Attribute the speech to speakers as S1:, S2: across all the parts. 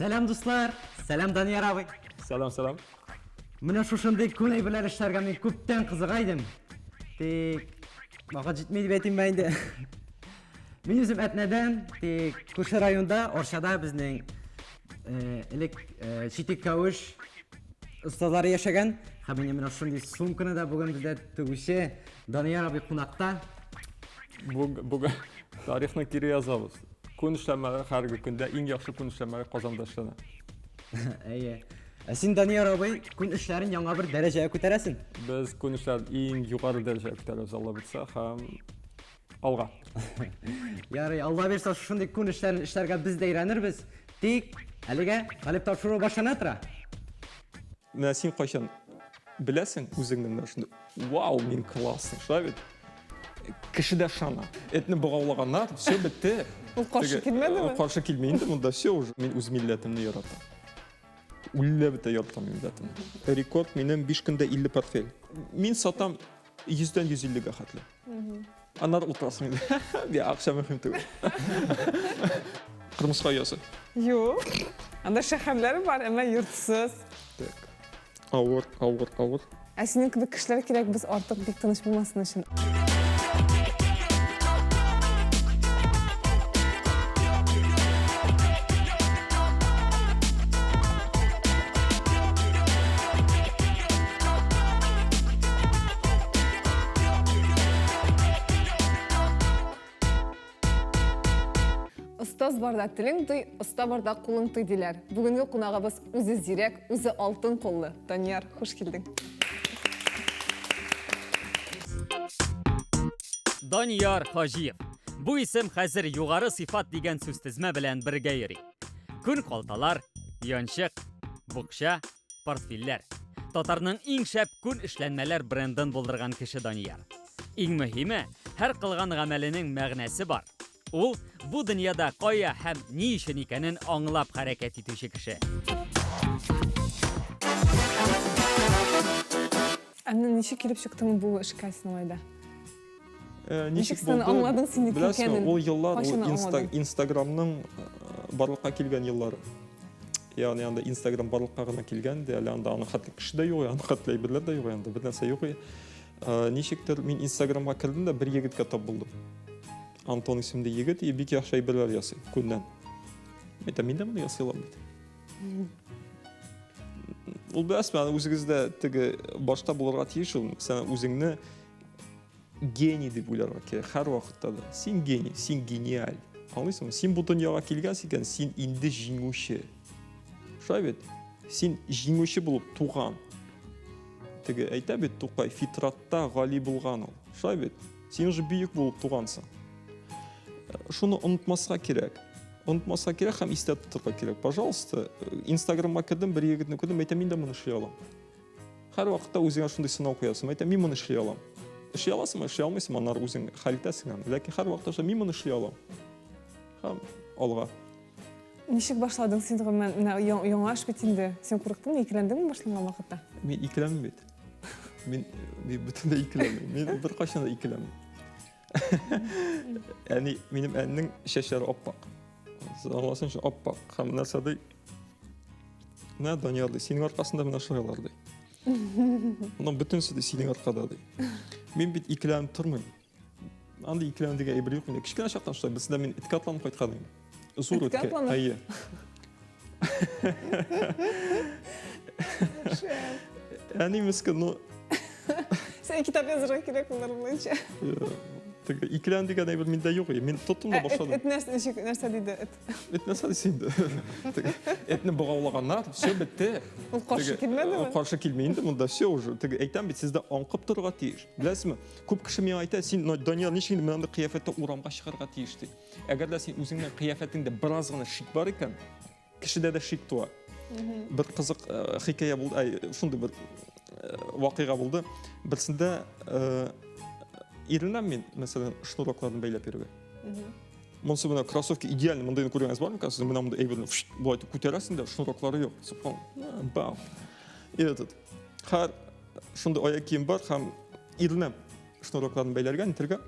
S1: Сәлам, дуслар! Сәлам, Данияр абый!
S2: Сәлам, сәлам.
S1: Менә шушындый күн әйберләр эшләргә мин күптән кызыга идем. Тик вакыт җитми дип әйтим инде. Мин үзем Әтнәдән, тик күрше районда, Арчада безнең э, элек э, Читек Кәвеш остазлары яшәгән. Һәм менә менә шундый сумканы да бүген бездә тегүче Данияр абый кунакта.
S2: Бүген тарихны кире язабыз. Күн эшләмәләре хәзерге көндә иң яхшы күн эшләмәләре Казанда эшләнә.
S1: Әйе. Ә син, Данияр абый, күн эшләрен яңа бер дәрәҗәгә күтәрәсең.
S2: Без күн эшләрен иң югары дәрәҗәгә күтәрәбез, Алла бирсә, һәм алга.
S1: Ярый, Алла бирсә, шушындый күн эшләрен эшләргә без дә өйрәнербез. Тик әлегә Галип тапшыруы башлана тора.
S2: Менә син кайчан беләсең үзеңне менә шундый, вау, мин классный, шулай бит? Кеше дә ышана. Этне богаулаганнар, все бетте.
S3: Ул каршы килмәдеме?
S2: Каршы килми инде монда, все уже. Мин үз милләтемне яратам. Үлләп бетә яратам милләтемне. Рекорд минем 5 көндә 50 портфель. Мин сатам 100-дән 150-гә хәтле. Аннары утырасың инде. Бия акча мөһим түгел. Кырмыска оясы.
S3: Юк. Анда шәһәрләр бар, әмма йортсыз.
S2: Так. Авыр, авыр, авыр.
S3: Ә синең кебек кешеләр кирәк, без артык бик тыныч булмасын өчен. Остаз барда телең тый, оста барда кулың тый диләр. Бүгенге кунагыбыз үзе зирәк, үзе алтын куллы. Данияр, хуш килдең.
S4: Данияр Хаҗиев. Бу исем хәзер югары сыйфат дигән сүзтезмә белән бергә йөри. Күн калталар, янчык, букча, портфельләр. Татарның иң шәп күн эшләнмәләр брендын булдырган кеше Данияр. Иң мөһиме, һәр кылган гамәленең мәгънәсе бар. Ул бу дөньяда кая һәм ни өчен икәнен аңлап хәрәкәт итүче кеше.
S3: Ә менә ничек килеп чыктың бу эшкә син алай да?
S2: Э,
S3: Ничек син аңладың синеке
S2: Беләсеңме,
S3: икәнен?
S2: ул еллар, ул
S3: Кайчан
S2: инста,
S3: аңладың?
S2: Инстаграмның э, барлыкка килгән еллары. Ягъни анда Инстаграм барлыкка гына килгән иде, әле анда аның хәтле кеше дә юк, аның хәтле әйберләр дә юк, анда бер нәрсә юк. Э, ничектер мин Инстаграмга кердем дә бер егеткә тап булдым. Антон исемле егет, и бик яхшы әйберләр ясый күннән. Әйтәм, мин дә моны ясый алам бит. Ул беләсезме, аны үзегездә теге башта булырга тиеш ул. Сен үзеңне гений дип уйларга кирәк һәрвакытта да. Син гений, син гениаль. Аңлыйсыңмы? Син бу дөньяга килгәнсең икән, син инде җиңүче. Шулай бит? Син җиңүче булып туган. Теге әйтә бит Тукай, фитратта гали булган ул. Шулай бит? Син уже бөек булып тугансың. Шуны онытмаска кирәк. Онытмаска кирәк һәм истә тотырга кирәк. Пожалуйста, Инстаграмга кердем, бер егетне күрдем, әйтәм, мин дә моны эшли алам. Һәр вакытта үзеңә шундый сынау куясың. Әйтәм, мин моны эшли алам. Эшли аласыңмы, эшли алмыйсыңмы, аннары үзең хәл итәсең аны. Ләкин һәр вакытта шул, мин моны эшли алам. Һәм алга.
S3: Ничек башладың син гомумән? Менә яңа эш бит инде. Син курыктыңмы, икеләндеңме башланган вакытта?
S2: Мин икеләнмим бит. Мин, мин бөтенләй икеләнмим. Мин беркайчан да икеләнмим. Әни, минем әнинең чәчләре аппак. Сез аңласынчы, аппак. Һәм нәрсә ди? Менә Данияр ди, синең аркасында менә шулайлар ди. Моның бөтенесе ди синең аркада ди. Мин бит икеләнеп тормыйм. Андый икеләнү дигән әйбер юк миндә. Кечкенә чактан шулай, берсендә мин эткә атланып кайткан идем. Зур
S3: Эткә
S2: эткә.
S3: атланып?
S2: Әйе. Әни мескен, ну,
S3: Сен китап язырга кирәк булыр буенча.
S2: Теге икелән дигән әйбер миндә юк. Мин тоттым да башладым.
S3: Эт нәрсә ничек нәрсә диде эт?
S2: Эт нәрсә дисең инде? Теге этне богаулаганнар, все бетте.
S3: Ул каршы килмәдеме?
S2: Каршы килми инде монда все уже. Теге әйтәм бит, сездә аңкып торырга тиеш. Беләсезме? Күп кеше миңа әйтә, син Данияр ничек инде мондый кыяфәттә урамга чыгарга тиеш ди. Әгәр дә син үзеңнең кыяфәтеңдә бераз гына шик бар икән, кешедә дә шик туа. Бер кызык э, хикәя булды, ай, шундый бер э, вакыйга булды. Берсендә э, иренәм мин, мәсәлән, шнурокларны бәйләп йөрергә. Монысы менә кроссовки идеально, мондыйны күргәнегез бармы икән? Сез менә мондый әйберне болай итеп күтәрәсең дә, шнуроклары юк. Субхан, бам. И этот, һәр шундый аяк кием бар һәм иренәм шнурокларны бәйләргә, нитергә.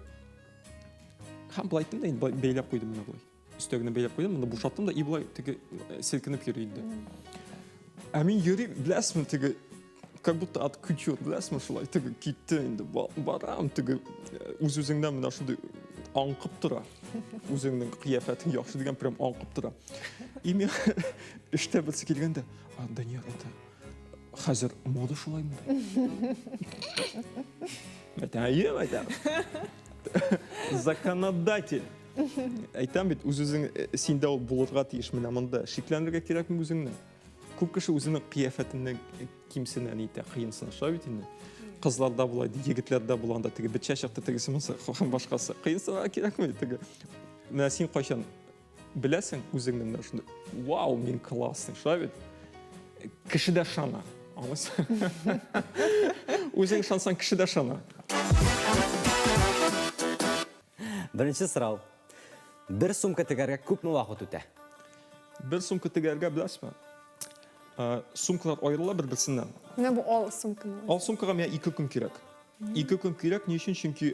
S2: Һәм болай иттем дә инде, бәйләп куйдым менә болай. Өстә генә бәйләп куйдым, монда бушаттым да, и болай теге селкенеп йөри инде. Ә мин йөрим, беләсезме, теге как будто от кутюр, беләсезме, шулай теге китте инде, барам, теге үз-үзеңнән менә шундый аңкып тора. Үзеңнең кыяфәтең яхшы дигән прям аңкып тора. И мин эштә берсе килгәндә, а, Данияр, это хәзер мода шулаймы? Әйтәм, әйе, әйтәм. Законодатель. Әйтәм бит, үз-үзең синдә ул булырга тиеш менә монда. Шикләнергә кирәкме үзеңне? Күп кеше үзенең кыяфәтеннән кимсенә, нитә, кыенсына. Шулай бит инде. Кызларда болай, егетләрдә була анда теге бетчә чыкты, тегесе монысы һәм башкасы. Кыенсынырга кирәкми теге. Менә син кайчан беләсең үзеңне менә шундый, вау, мин классный, шулай бит? Кеше дә ышана. Аңлыйсың? Үзең ышансаң, кеше дә ышана.
S1: Беренче сорау. Бер сумка тегәргә күпме вакыт үтә?
S2: Бер сумка тегәргә беләсезме? Сумкалар аерыла бер-берсеннән.
S3: Менә бу ал сумканы.
S2: Ал сумкага миңа 2 көн кирәк. 2 көн кирәк, ни өчен? Чөнки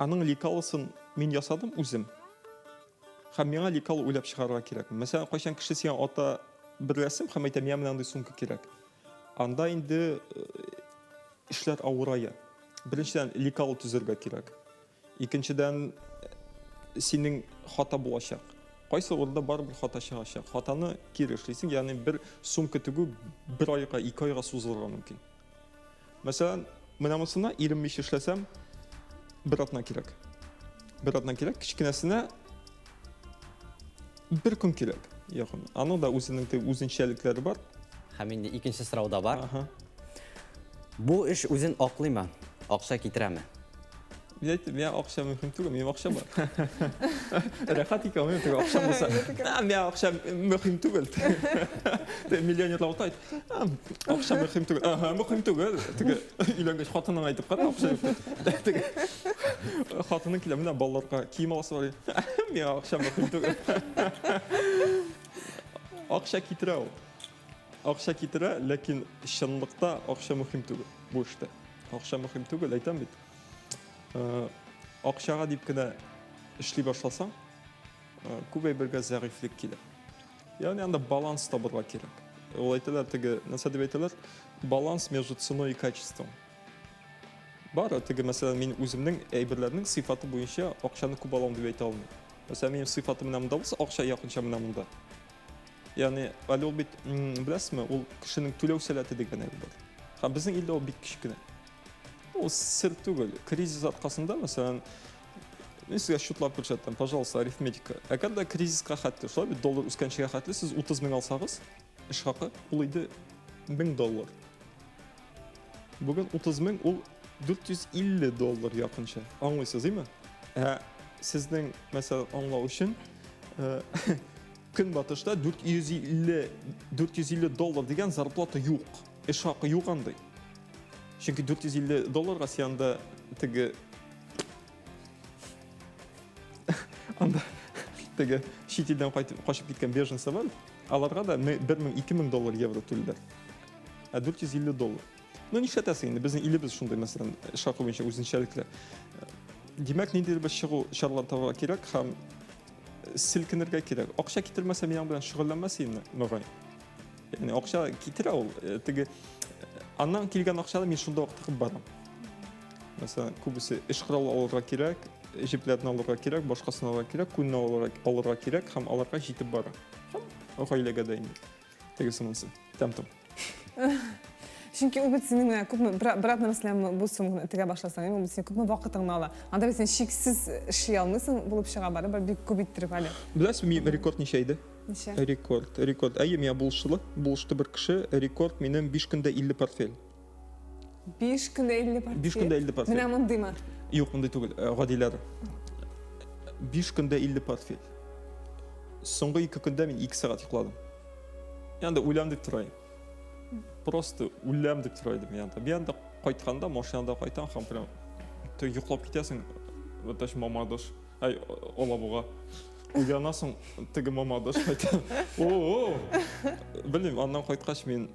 S2: аның лекалосын мин ясадым үзем. Һәм миңа лекало уйлап чыгарырга кирәк. Мәсәлән, кайчан кеше сиңа ата бер рәсем һәм әйтә, миңа менә андый сумка кирәк. Анда инде эшләр авырая. Беренчедән, лекало төзергә кирәк. Икенчедән, синең хата булачак. Кайсы урында барыбер хата чыгачак. Хатаны кире эшлисең, ягъни бер сумка тегү бер айга, ике айга сузылырга мөмкин. Мәсәлән, менә монысына иренмичә эшләсәм, бер атна кирәк. Бер атна кирәк, кечкенәсенә бер көн кирәк. Якын. Аның да үзенең үзенчәлекләре бар.
S1: Һәм инде икенче сорау да бар. Ага. Бу эш үзен аклыймы? Акча китерәме?
S2: Мин әйттем, миңа акча мөһим түгел, минем акчам бар. Рәхәт икән, минем теге акчам булса. Миңа акча мөһим түгел. Миллионерлар утыра әйт, акча мөһим түгел. Ага, мөһим түгел. Теге өйләнгәч хатының әйтеп кара, акча юк дип. Теге хатының килә, менә балаларга кием аласы бар. Миңа акча мөһим түгел. Акча китерә ул. Акча китерә, ләкин чынлыкта акча мөһим түгел бу эштә. Акча мөһим түгел, әйтәм бит. Э, акчага дип кенә эшли башласаң, э, күп әйбергә зәгыйфьлек килә. Ягъни анда баланс табырга кирәк. Ул әйтәләр теге, нәрсә дип әйтәләр? Баланс между ценой и качеством. Бары теге, мәсәлән, мин үземнең әйберләрнең сыйфаты буенча акчаны күп алам дип әйтә алмыйм. Мәсәлән, минем сыйфатым менә монда булса, акча якынча менә монда. Ягъни, әле ул бит, беләсезме, ул кешенең түләү сәләте дигән әйбер бар. Һәм безнең илдә ул бик кечкенә. Ул сер түгел. Кризис аркасында, мәсәлән, мин сезгә счетлап күрсәтәм, пожалуйста, арифметика. Әгәр дә кризиска хәтле, шулай бит, доллар үскәнчегә хәтле сез 30 мең алсагыз, эш хакы, ул иде 1000 доллар. Бүген 30 мең ул 450 доллар якынча. Аңлыйсыз, димме? Ә сезнең, мәсәлән, аңлау өчен, э, Көнбатышта 450 450 доллар дигән зарплата юк. Эш хакы юк андый. Чөнки 450 долларга син анда теге анда теге чит илдән кайтып качып киткән беженцы бар. Аларга да 1000 2000 доллар евро түлиләр. Ә 450 доллар. Ну, нишләтәсең инде, безнең илебез шундый, мәсәлән, эш хакы буенча үзенчәлекле. Димәк, ниндидер бер чыгу чаралар табарга кирәк һәм селкенергә кирәк. Акча китермәсә, мин аның белән шөгыльләнмәс идем, мөгаен. Ягъни акча китерә ул, э, теге э, аннан килгән акчаны мин шунда ук тыгып барам. Мәсәлән, күбесе эш коралы алырга кирәк, җепләрне алырга кирәк, башкасын алырга кирәк, күнне алырга, алырга кирәк һәм аларга җитеп бара. Һәм гаиләгә дә инде. Тегесе монысы. Тәм-том.
S3: Чөнки ул бит синең менә күпме бер бер атна мәсәлән бу сумманы тегә башласаң, ул бит синең күпме вакытыңны ала. Анда бит син чиксез эшли алмыйсың булып чыга барыбер бик күп иттереп әле.
S2: Беләсезме, минем рекорд ничә иде?
S3: Ничә?
S2: Рекорд, рекорд. Әйе, миңа булыштылар. Булышты бер кеше. Рекорд минем 5 көндә 50 портфель.
S3: 5 көндә 50 портфель.
S2: 5 көндә 50 портфель.
S3: Менә мондыймы?
S2: Юк, мондый түгел, э, гадиләре. 5 көндә 50 портфель. Соңгы 2 көндә мин 2 сәгать йокладым. Янда үләм дип тора идем. Просто үләм дип тора идем янда. Мин анда кайтканда машинада кайтам һәм прям ты йоклап китәсең, вот даже Мамадыш, ай, Алабуга. Уянасың, теге Мамадыш кайта. О, белмим, аннан кайткач мин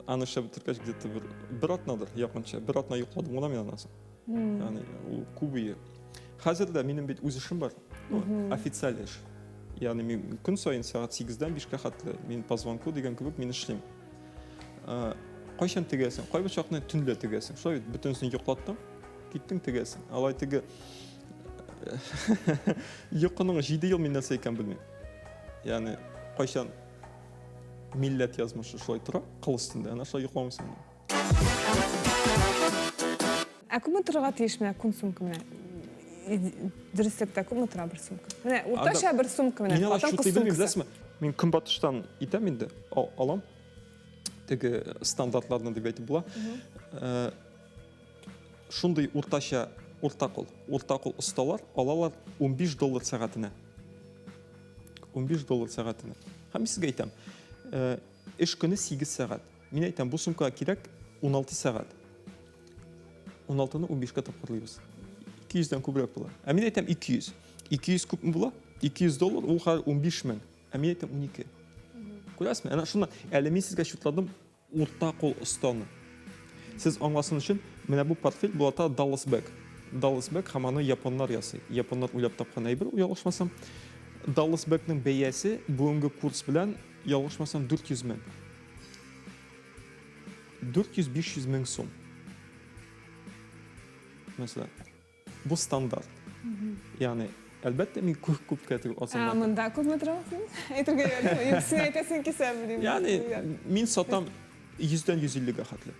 S2: аны эшләп бетергәч где-то бер бер атнадыр якынча. Бер атна йокладым гына мин аннан соң. Ягъни ул күп ие. Хәзер дә минем бит үз эшем бар. Ну, официаль эш. Ягъни мин көн саен сәгать 8-дән 5-кә хәтле мин по звонку дигән кебек мин эшлим. Э, кайчан тегәсең? Кайбер чакны төнлә тегәсең. Шулай бит, бөтенесен йоклаттың, киттең тегәсең. Алай теге йокының 7 ел мин нәрсә икән белмим. Ягъни кайчан милләт язмышы шулай тора, кыл өстендә, әнә шулай йокламыйсың.
S3: Ә күпме торырга тиеш менә күн сумка менә? Дөреслектә күпме тора бер сумка? Менә уртача бер сумка менә.
S2: Мин алай чутлый белмим, беләсезме? Мин көнбатыштан итәм инде, алам. Теге стандартларны дип әйтеп була. Э, шундый уртача уртакул, уртакул осталар алалар 15 доллар сәгатенә. 15 доллар сәгатенә. Һәм мин сезгә әйтәм, э, эш көне 8 сәгать. Мин әйтәм, бу сумкага кирәк 16 сәгать. 16-ны 15-кә тапкырлыйбыз. 200-дән күбрәк була. Ә мин әйтәм 200. 200 күпме була? 200 доллар ул хәзер 15 мең. Ә мин әйтәм 12. Күрәсезме? Әнә шуннан әле мин сезгә чутладым урта кул останы. Сез аңласын өчен, менә бу портфель була та Dallas Bag. Dallas Bag һәм аны японнар ясый. Японнар уйлап тапкан әйбер, ялгышмасам. Dallas Bag-ның бәясе бүгенге курс белән, ялгышмасам, 400 мең. 400-500 мең сум. Мәсәлән, бу стандарт. Ягъни, әлбәттә, мин күп күпкә түгел
S3: азанлатам. Ә монда күпме тора син? Әйтергә ярамый. Юк, син әйтәсең кисә белмим.
S2: Ягъни, мин сатам 100-дән 150-гә хәтле.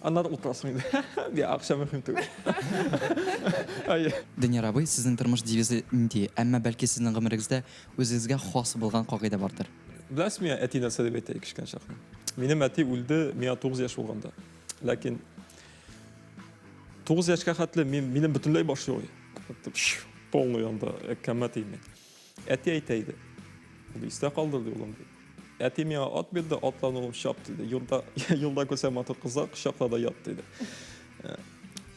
S2: Аннары утырасың инде. Бия акча мөһим түгел.
S1: Әйе. Данияр абый, сезнең тормыш девизы нинди? Әмма бәлки сезнең гомерегездә үзегезгә хас булган кагыйдә бардыр?
S2: Беләсезме, миңа әти нәрсә дип әйтә кечкенә чакта? Минем әти үлде, миңа 9 яшь булганда. Ләкин 9 яшькә хәтле мин, минем бөтенләй баш юк. Полный анда кәмәт мин. Әти әйтә иде. Ул истә калдырды улым ди. Әти миңа ат бирде, атлан улым чап диде. Юлда юлда күрсә матур кызлар, кочакла да ят диде. Э,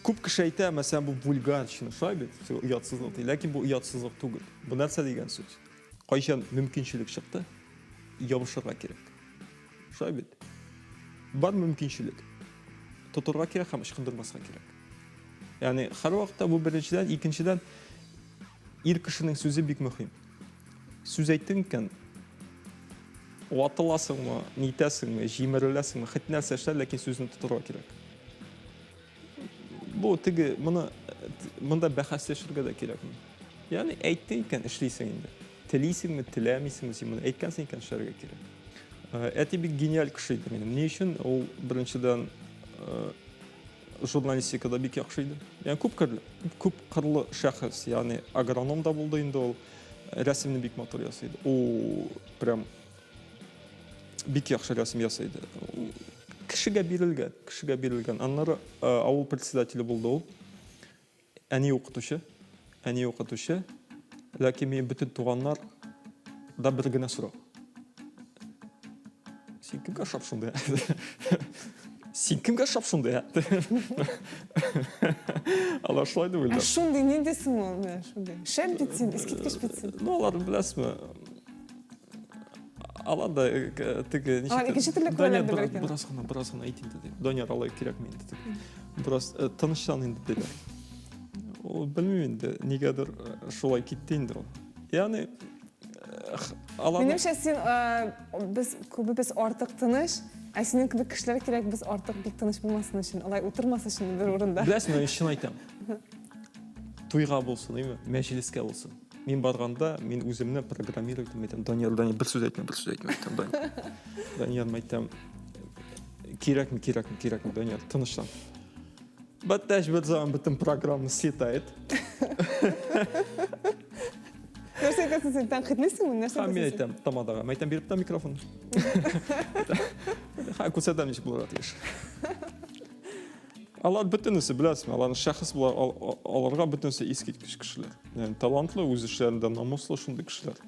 S2: күп кеше әйтә, мәсәлән, бу вульгарщина, шулай бит, оятсызлык ди. Ләкин бу оятсызлык түгел. Бу нәрсә дигән сүз? Кайчан мөмкинчелек чыкты, ябышырга кирәк. Шулай бит. Бар мөмкинчелек. Тотырга кирәк һәм ычкындырмаска кирәк. Ягъни һәрвакытта бу беренчедән, икенчедән ир кешенең сүзе бик мөһим. Сүз әйттең икән, ватыласыңмы, нитәсеңме, җимереләсеңме, хет нәрсә эшлә, ләкин сүзне тотырга кирәк. Бу теге моны монда бәхәсләшергә дә кирәкми. Ягъни әйттең икән, эшлисең инде. Телисеңме, теләмисеңме, син моны әйткәнсең икән, эшләргә кирәк. Э, әти бик гениаль кеше иде минем. Ни өчен? Ул беренчедән э, журналистикада бик яхшы иде. Ягъни күп кырлы, күп кырлы шәхес, ягъни агроном да булды инде ул. Рәсемне бик матур ясый иде. Ул прям бик яхшы рәсем ясый иде. Кешегә бирелгән, кешегә бирелгән. Аннары э, авыл председателе булды ул. Әни укытучы, әни укытучы. Ләкин минем бөтен туганнар да бер генә сорау. Син кемгә ошап шундый? Син кемгә ошап шундый? Алар шулай дип уйлар.
S3: Ә шундый нинди соң ул? Менә шундый. Шәп бит син, искиткеч бит син.
S2: Ну, алар беләсезме? Алар да э, э, теге
S3: ничек. Алар икенче төрле
S2: күрәләр дип әйткән. Бераз гына, бераз гына әйт инде дип. Данияр алай кирәкми инде дип. Бераз э, тынычлан инде диләр. Ул белмим инде, нигәдер шулай китте инде ул. Ягъни
S3: алар Минемчә син без күбебез артык тыныч, ә синең кебек кешеләр кирәк, без артык бик тыныч булмасын өчен, алай утырмас өчен бер урында.
S2: Беләсеңме, мин чын әйтәм. Туйга булсын, әйме, мәҗлескә булсын. Мин барганда, мин үземне программировать итәм, әйтәм, Данияр, Данияр, бер сүз әйтмә, бер сүз әйтмә, әйтәм, Данияр. Данияр, әйтәм, кирәкме, кирәкме, кирәкме, Данияр, тынычлан. Бәттәш бер заман бөтен программа слетает.
S3: Нәрсә әйтәсең син, тәнкыйтьлисеңме? Нәрсә
S2: әйтәсең? Мин әйтәм, тамадага. Мин әйтәм, биреп тә микрофон. Ха, күрсәтәм ничек булырга тиеш. Алар бөтенесе, беләсезме, аларның шәхес була, аларга бөтенесе искиткеч кешеләр. Ягъни талантлы, үз эшләрендә намуслы шундый кешеләр.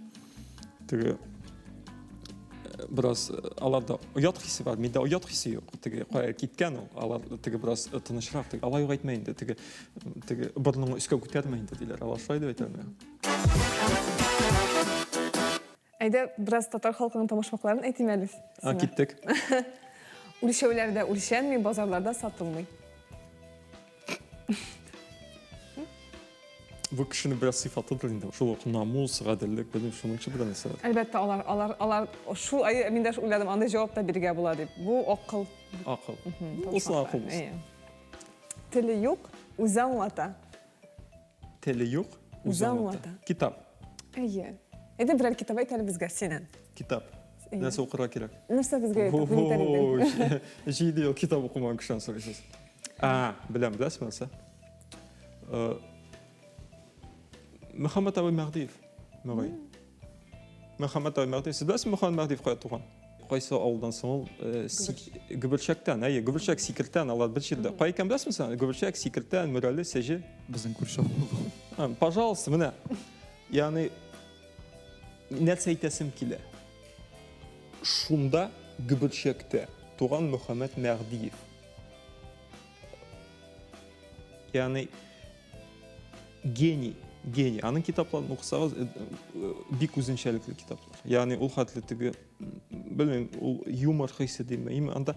S2: Теге э, бераз э, аларда оят хисе бар, миндә оят хисе юк. Теге кая киткән ул, алар теге бераз э, тынычрак, теге алай ук әйтмә инде, теге теге борыныңны өскә күтәрмә инде диләр. Алар шулай дип әйтәләр миңа.
S3: Әйдә, бераз татар халкының табышмакларын әйтим әле.
S2: А, киттек.
S3: Үлчәүләрдә үлчәнми, базарларда сатылмый.
S2: Бу кешенең бераз сыйфатыдыр инде. Шул ук намус, гаделлек, белмим, шуның өчен бер нәрсә.
S3: Әлбәттә, алар, алар, алар шул ай, мин дә уйладым, андый җавап та бирергә була дип. Бу акыл.
S2: Акыл. Булсын акыл булсын.
S3: Теле юк, үзе аңлата.
S2: Теле юк, үзе аңлата. Китап.
S3: Әйе. Әйдә берәр китап әйт әле безгә синен.
S2: Китап. Нәрсә укырга кирәк?
S3: Нәрсә безгә әйтеп
S2: Җиде ел китап укымаган кешедән сорыйсыз. А, беләм, беләсезме нәрсә? Мөхәммәт абый Мәһдиев, мөгаен. Мөхәммәт абый Мәһдиев. Сез беләсезме Мөхәммәт Мәһдиев кая туган? Кайсы авылдан соң ул? Гөберчәктән, әйе, Гөберчәк, Сикертән, алар бер җирдә. Кая икән беләсезме син? Гөберчәк, Сикертән, Мөрәле, Сәҗе.
S5: Безнең күрше авыл.
S2: Пожалуйста, менә. Ягъни нәрсә әйтәсем килә? Шунда Гөберчәктә туган Мөхәммәт Мәһдиев. Ягъни гений, гений. Аның китапларын укысагыз, э, э, бик үзенчәлекле китаплар. Ягъни ул хәтле теге, белмим, ул юмор хисе димме, именно анда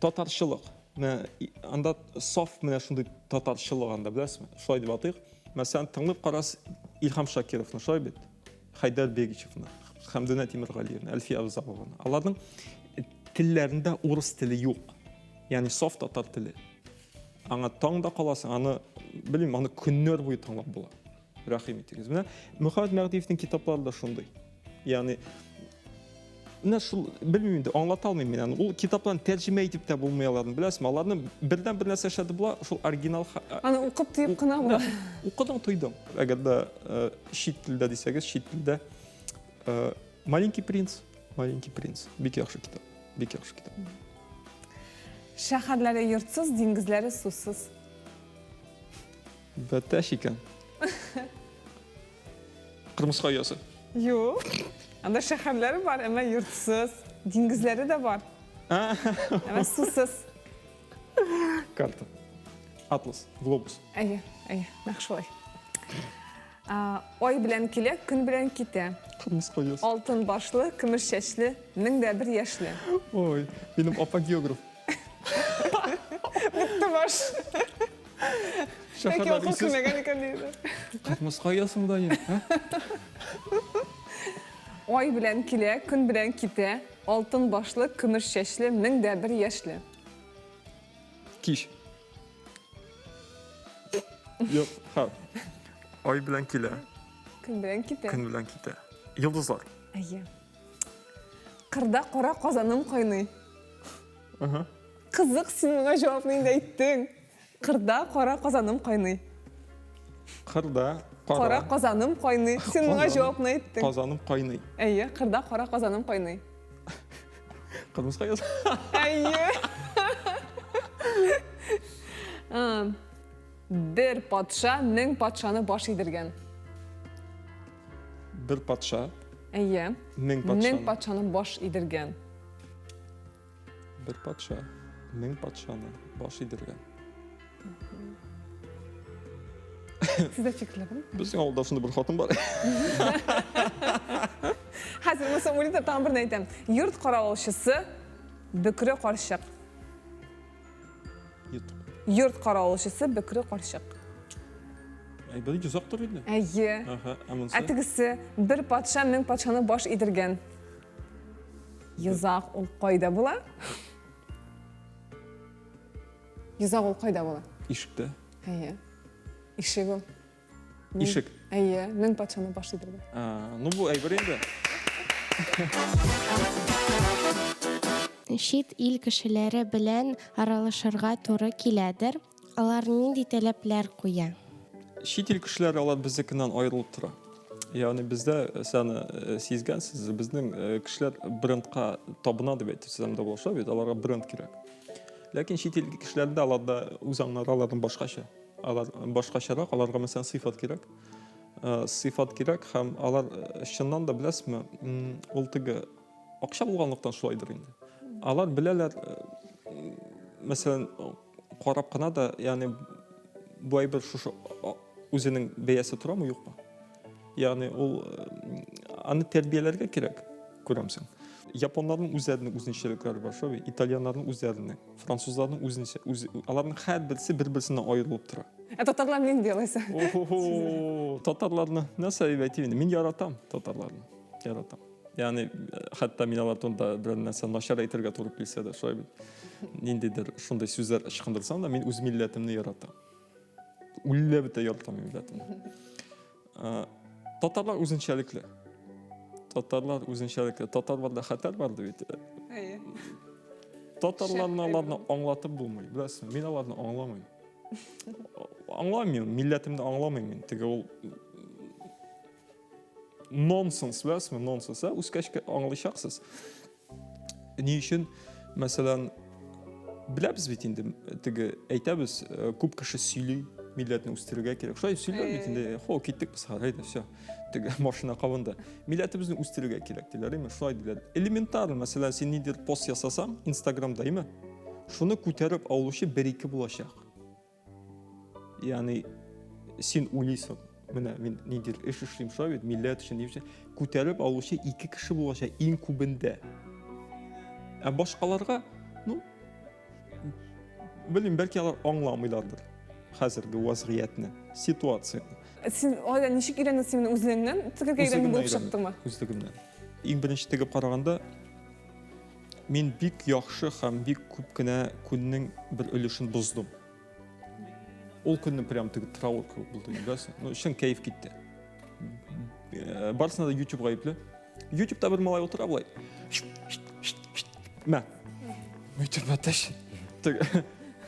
S2: татарчылык. Менә анда саф менә шундый татарчылык анда, беләсезме? Шулай дип атыйк. Мәсәлән, тыңлап карас Илһам Шакировны, шулай бит? Хәйдәр Бегичевны, Хәмдүнә Тимергалиевны, Әлфия Авзалованы. Аларның телләрендә урыс теле юк. Ягъни саф татар теле. Аңа таң да каласың, аны, белмим, аны көннәр буе тыңлап була. Рәхим итегез. Менә Мөхәммәд Мәһдиевнең китаплары да шундый. Ягъни менә шул, белмим инде, аңлата алмыйм мин аны. Ул китапларны тәрҗемә итеп тә булмый аларны, беләсезме? Аларны бердән бер нәрсә эшләтеп була, шул оригинал
S3: Аны укып тоеп кына була.
S2: Укыдың, тойдың. Әгәр дә э, чит телдә дисәгез, чит телдә э, Маленький принц, Маленький принц. Бик яхшы китап. Бик яхшы китап.
S3: Шәһәрләре йортсыз, диңгезләре сусыз.
S2: Бәтәч икән. Кырмыска оясы.
S3: Юк. Анда шәһәрләре бар, әмма йортсыз. Диңгезләре дә бар. Әмма сусыз.
S2: Карта. Атлас, глобус.
S3: Әйе, әйе, нәкъ шулай. Ай белән килә, көн белән китә.
S2: Кырмыска оясы.
S3: Алтын башлы, көмеш чәчле, 1001 яшьле.
S2: Ой, минем апа географ.
S3: Бетте баш. Яки акыл кермәгән икән диде.
S2: Кырмыска оясымы да ни?
S3: Ай белән килә, көн белән китә. Алтын башлы, көмеш чәчле, 1001 яшьле.
S2: Кич. Юк, ха. Ай белән килә.
S3: Көн белән китә.
S2: Көн белән китә. Йолдызлар.
S3: Әйе. Кырда кара казаным кайный.
S2: Ага.
S3: Кызык, син моңа җавапны инде әйттең. Кырда кара казаным кайный.
S2: Кырда
S3: кара казаным кайный. Син моңа җавапны әйттең.
S2: Казаным кайный.
S3: Әйе, кырда кара казаным кайный.
S2: Кырмыска яз.
S3: Әйе. Бер патша мең патшаны баш идергән.
S2: Бер патша.
S3: Әйе.
S2: Мең патшаны.
S3: Мең патшаны баш идергән.
S2: Бер патша мең патшаны баш идергән.
S3: Сездә фикерләр бармы?
S2: Безнең авылда шундый бер хатын бар.
S3: Хәзер Муса Мулита тагын берне әйтәм. Йорт каравылчысы бөкре карчык.
S2: Йорт.
S3: Йорт каравылчысы бөкре карчык.
S2: Әйбер йозактыр инде.
S3: Әйе.
S2: Ага, ә монысы?
S3: Ә тегесе бер патша мең патшаны баш идергән. Йозак ул кайда була? Йозак ул кайда була?
S2: Ишектә.
S3: Әйе. Ишек ул.
S2: Ишек.
S3: Әйе, мең патшаны баш идергән.
S2: А, ну бу әйбер инде.
S6: Чит ил кешеләре белән аралашырга туры киләдер. Алар нинди таләпләр куя?
S2: Чит ил кешеләре алар безнекеннән аерылып тора. Ягъни бездә э, сез аны э, сизгәнсез, безнең э, кешеләр брендка табына дип әйтсәм дә була, шулай бит, аларга бренд кирәк. Ләкин чит ил кешеләрендә аларда үз аңнары аларның башкача. Алар башкачарак, аларга мәсәлән сыйфат кирәк. Сыйфат кирәк һәм алар чыннан да беләсезме, ул теге акча булганлыктан шулайдыр инде. Алар беләләр, мәсәлән, карап кына да, ягъни бу әйбер шушы үзенең бәясе торамы, юкмы? Ягъни ул аны тәрбияләргә кирәк, күрәмсең. Японнарның үзләренең үзенчәлекләре бар, шулай бит? Итальяннарның үзләренең, французларның үзенчә, үз, аларның һәрберсе бер-берсеннән аерылып тора.
S3: Ә татарлар нинди алайса?
S2: О-хо-хо! Ну, татарларны нәрсә дип әйтим инде? Мин яратам татарларны. Яратам. Ягъни, хәтта мин алар турында берәр нәрсә начар әйтергә туры килсә дә, шулай бит. Ниндидер шундый сүзләр ычкындырсам да, мин үз милләтемне яратам. Үлләп бетә яратам милләтемне. Татарлар үзенчәлекле. Татарлар үзенчәлекле. Татарларда хәтәр бар ди бит.
S3: Әйе.
S2: Татарларны аларны аңлатып булмый, беләсеңме? Мин аларны аңламыйм. Аңламыйм, милләтемне аңламыйм мин. Теге ул нонсенс, беләсезме, нонсенс, ә? Үскәч аңлыйчаксыз. Ни өчен, мәсәлән, беләбез бит инде, теге әйтәбез, э, күп кеше сөйли, милләтне үстерергә кирәк. Шулай сөйлиләр бит инде, хо, киттек без хәзер, әйдә, все. Теге машина кабынды. Милләтебезне үстерергә кирәк диләр, әйме? Шулай диләр. Элементарно, мәсәлән, син ниндидер пост ясасаң, Инстаграмда, әйме? Шуны күтәреп алучы бер-ике булачак. Ягъни син уйлыйсың, менә мин ниндидер эш эшлим, шулай бит, милләт өчен, ни өчен. Күтәреп алучы ике кеше булачак иң күбендә. Ә башкаларга, ну, белмим, бәлки алар аңламыйлардыр хәзерге вазгыятьне, ситуацияне.
S3: Син алай ничек өйрәндең син үзлегеңнән тегергә өйрәнгән булып чыктыңмы?
S2: Үзлегемнән. Иң беренче тегеп караганда, Мин бик яхшы һәм бик күп кенә күннең бер өлешен боздым. Ул көнне прям теге траур кебек булды, беләсең. Ну, чын кәеф китте. Э, барысына да YouTube гаепле. YouTube'та бер малай утыра болай. Мә. YouTube әтәч. Теге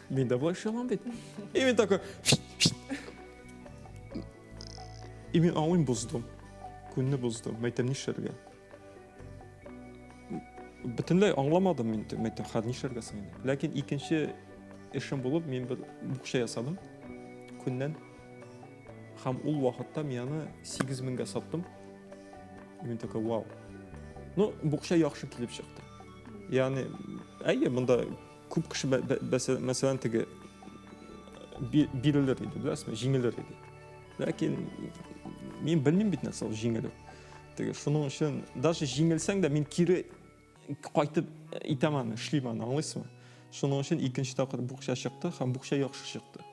S2: мин дә болай эшли алам бит. И мин такой И мин аңлыйм боздым. Күнне боздым. Мәйтәм нишләргә? Бөтенләй аңламадым мин, мәйтәм, хәзер нишләргә соң инде? Ләкин икенче эшем булып, мин бер букча ясадым күннән. Һәм ул вакытта мин аны 8 меңгә саттым. И мин такой, вау. Ну, букча яхшы килеп чыкты. Ягъни, әйе, монда күп кеше мәсәлән, теге бирелер иде, беләсезме, җиңелер иде. Ләкин мин белмим бит нәрсә ул җиңелү. Теге шуның өчен даже җиңелсәң дә мин кире кайтып итәм аны, эшлим аны, аңлыйсызмы? Шуның өчен икенче тапкыр букча чыкты һәм букча яхшы чыкты.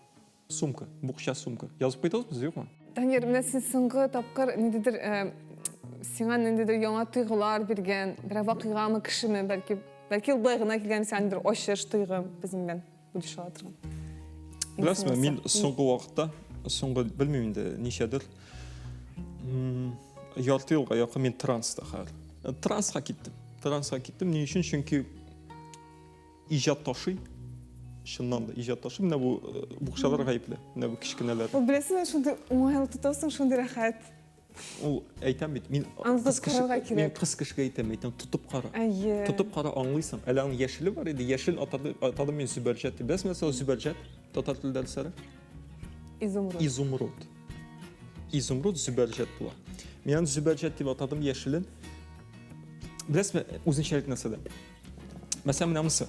S2: Сумка, букча сумка. Язып куйдыгызмы сез, юкмы?
S3: Данир, менә син соңгы тапкыр ниндидер э, сиңа ниндидер яңа тойгылар биргән, берәр вакыйгамы, кешеме, бәлки, бәлки ул болай гына килгән сиңа ниндидер ачыш, тойгы безнең белән. Бүлешә ала торган.
S2: Беләсезме, мин соңгы вакытта, соңгы белмим инде ничәдер, ярты елга якын мин транста хәзер. Транска киттем. Транска киттем. Ни өчен? Чөнки иҗат ташый. Чыннан да иҗат ташый. Менә бу э, букчалар гаепле. Менә бу кечкенәләр.
S3: Ул беләсезме, шундый уңайлы тотасың, шундый рәхәт.
S2: Ул әйтәм бит, мин
S3: кыз кеше,
S2: мин кыз кешегә әйтәм, әйтәм, тотып кара. Әйе. Тотып кара, аңлыйсың. Әле аның яшеле бар иде, яшел атады, атадым мин зөбәрҗәт дип. Беләсезме нәрсә ул зөбәрҗәт? Татар теле дәресләре?
S3: Изумруд.
S2: Изумруд. Изумруд зөбәрҗәт була. Мин аны зөбәрҗәт дип атадым яшелен. Беләсезме, үзенчәлек нәрсәдә? Мәсәлән, менә монысы.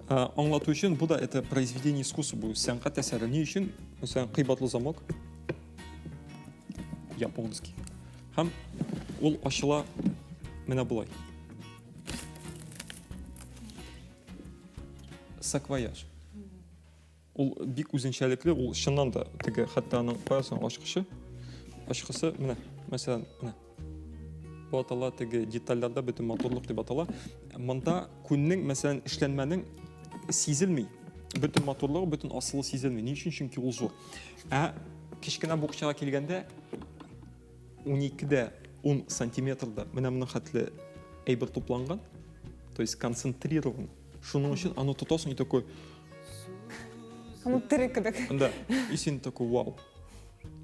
S2: Аңлату өчен, бу да это произведение искусства, бу сәнгать әсәре. Ни өчен? Мәсәлән, кыйбатлы замок. Японский. Һәм ул ачыла менә болай. Саквояж. Ул бик үзенчәлекле, ул чыннан да теге хәтта аның каясың ачкычы. Ачкысы менә, мәсәлән, менә. Бу атала теге детальләрдә бөтен матурлык дип атала. Монда күннең, мәсәлән, эшләнмәнең сизелми. Бөтен матурлыгы, бөтен асылы сизелми. Ни өчен? Чөнки ул зур. Ә кечкенә букчага килгәндә 12-дә 10 сантиметрда менә моның хәтле әйбер тупланган, то есть концентрирован. Шуның өчен аны тотасың и такой
S3: Аны тере кебек.
S2: Да, и син такой вау.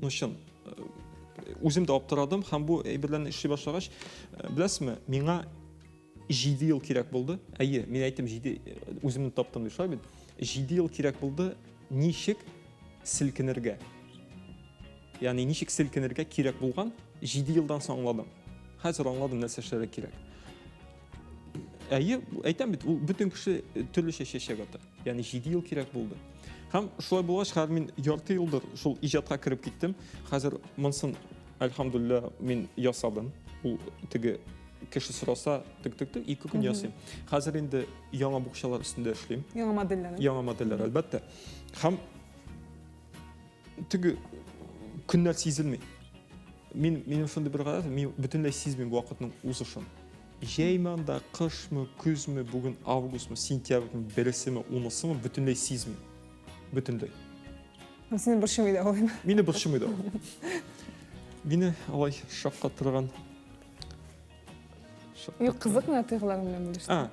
S2: Ну чын, э, үзем дә аптырадым һәм бу әйберләрне эшли башлагач, э, беләсезме, миңа 7 ел кирәк булды. Әйе, мин әйттем 7, үземне таптым дип шулай бит. 7 ел кирәк булды ничек селкенергә. Ягъни ничек селкенергә кирәк булган, 7 елдан соң аңладым. Хәзер аңладым нәрсә эшләргә кирәк. Әйе, әйтәм бит, ул бөтен кеше төрлечә чәчәк ата. Ягъни 7 ел кирәк булды. Һәм шулай булгач, хәзер мин ярты елдыр шул иҗатка кереп киттем. Хәзер монсын, әлхәмдүлилләһ, мин ясадым. Ул теге кеше сораса, тык-тык-тык, ике көн ясыйм. Хәзер инде яңа букчалар өстендә эшлим.
S3: Яңа модельләр.
S2: Яңа модельләр, әлбәттә. Һәм теге көннәр сизелми. Мин минем шундый бер гадәт, мин бөтенләй сизмим вакытның узышын. Җәйме анда, кышмы, көзме, бүген августмы, сентябрьме, берсеме, унысымы, бөтенләй сизмим. Бөтенләй.
S3: Сине борчымый да ул.
S2: Мине борчымый да ул. Мине алай шаккатырган.
S3: Юк, кызык менә тойгыларың белән бүлештең.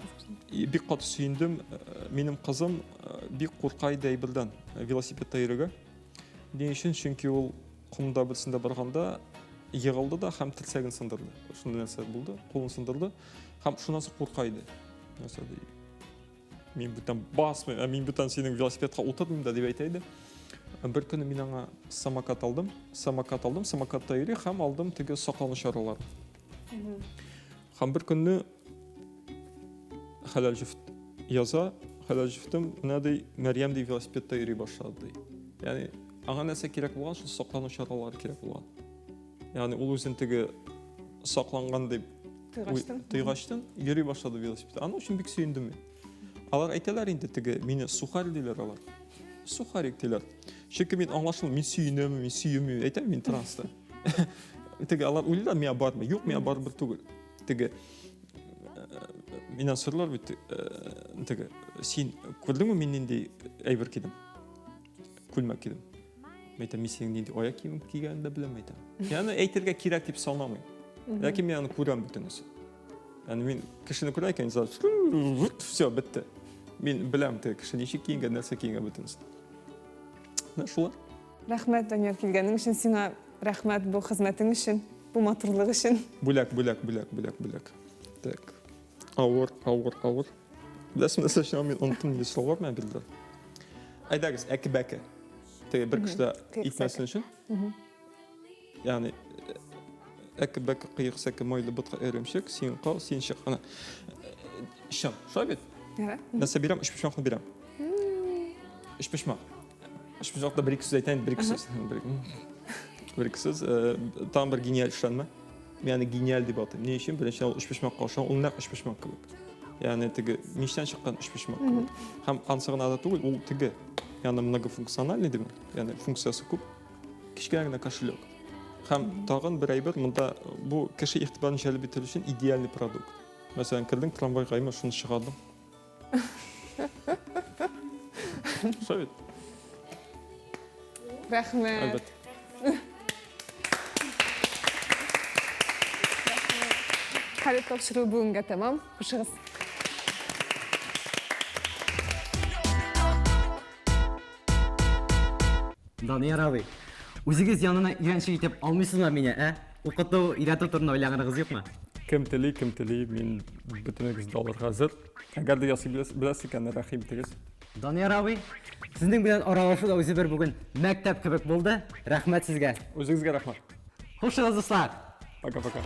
S2: Бик каты сөендем. Э, минем кызым э, бик курка иде әйбердән, э, велосипедта йөрергә. Ни өчен? Чөнки ул комда берсендә барганда егылды да һәм терсәген сындырды. Шундый нәрсә булды, кулын сындырды һәм шуннан соң курка иде. Нәрсә ди? Мин бүтән басмыйм, ә мин бүтән синең велосипедка утырмыйм да дип әйтә иде. Бер көнне мин аңа самокат алдым, самокат алдым, самокатта йөри һәм алдым теге саклану чараларын. Һәм бер көнне хәләл җефт яза, хәләл җефтем менә ди, Мәрьям ди велосипедта йөри башлады ди. Ягъни аңа нәрсә кирәк булган, шул саклану чаралары кирәк булган. Ягъни ул үзен теге сакланган дип
S3: тойгачтын,
S2: тойгачтын йөри башлады велосипедта. Аның өчен бик сөендем мин. Алар әйтәләр инде теге мине сухарь диләр алар. Сухарик диләр. Чөнки мин аңлашылмый, мин сөенәм, мин сөенмим, әйтәм мин транста. Теге алар уйлыйлар, миңа бармы? Юк, миңа барыбер түгел. Теге э, миннән сорыйлар бит, э, теге син күрдеңме мин нинди әйбер кидем? Күлмәк кидем. Мин әйтәм, мин синең нинди аяк киемен кигәнеңне дә беләм, әйтәм. Ягъни әйтергә кирәк дип санамыйм. Ләкин мин аны күрәм бөтенесе. Ягъни мин кешене күрә икән, все, бетте. Мин беләм, теге кеше ничек киенгән, нәрсә киенгән бөтенесе. Менә шулар.
S3: Рәхмәт, Данияр, килгәнең өчен сиңа рәхмәт бу хезмәтең өчен, бу матурлык өчен.
S2: Бүләк, бүләк, бүләк, бүләк, бүләк. Так. Авыр, авыр, авыр. Беләсеңме, нәрсә өчен мин оныттым нинди сораулар миңа бирделәр. Әйдәгез, әке-бәке. Теге бер кеше дә итмәсен өчен. Ягъни әке-бәке, кыек сәке, майлы ботка, эремчек, син кал, син чык. Ана. Чын, шулай бит? Нәрсә бирәм? Өчпочмакны бирәм. Өчпочмак. Өчпочмакта бер ике сүз әйтәм, бер ике сүз. Бер ике сүз. Э, тагын бер гениаль эшләнмә. Мин аны гениаль дип атыйм. Ни өчен? Беренчедән, ул өчпочмакка охшаган, ул нәкъ өчпочмак кебек. Ягъни теге мичтән чыккан өчпочмак кебек. Һәм ансы гына да түгел, ул теге, ягъни многофункциональный димме? Ягъни функциясе күп. Кечкенә генә кошелек. Һәм тагын бер әйбер, монда бу кеше игътибарын җәлеп итәр өчен идеальный продукт. Мәсәлән, кердең трамвайга, әйме, шуны чыгардың. Шулай бит.
S3: Рәхмәт.
S2: Әлбәттә.
S3: Хәлит тапшыруы бүгенгә тәмам. Хушыгыз.
S1: Данияр абый, үзегез янына өйрәнчек итеп алмыйсызмы мине, ә? Укыту, өйрәтү турында уйлаганыгыз юкмы?
S2: Кем тели, кем тели, мин бөтенегезне дә алырга әзер. Әгәр дә ясый беләсез икән, рәхим итегез.
S1: Данияр абый, сезнең белән аралашу да үзе бер бүген мәктәп кебек булды. Рәхмәт сезгә.
S2: Үзегезгә рәхмәт.
S1: Хушыгыз, дуслар.
S2: Пока-пока.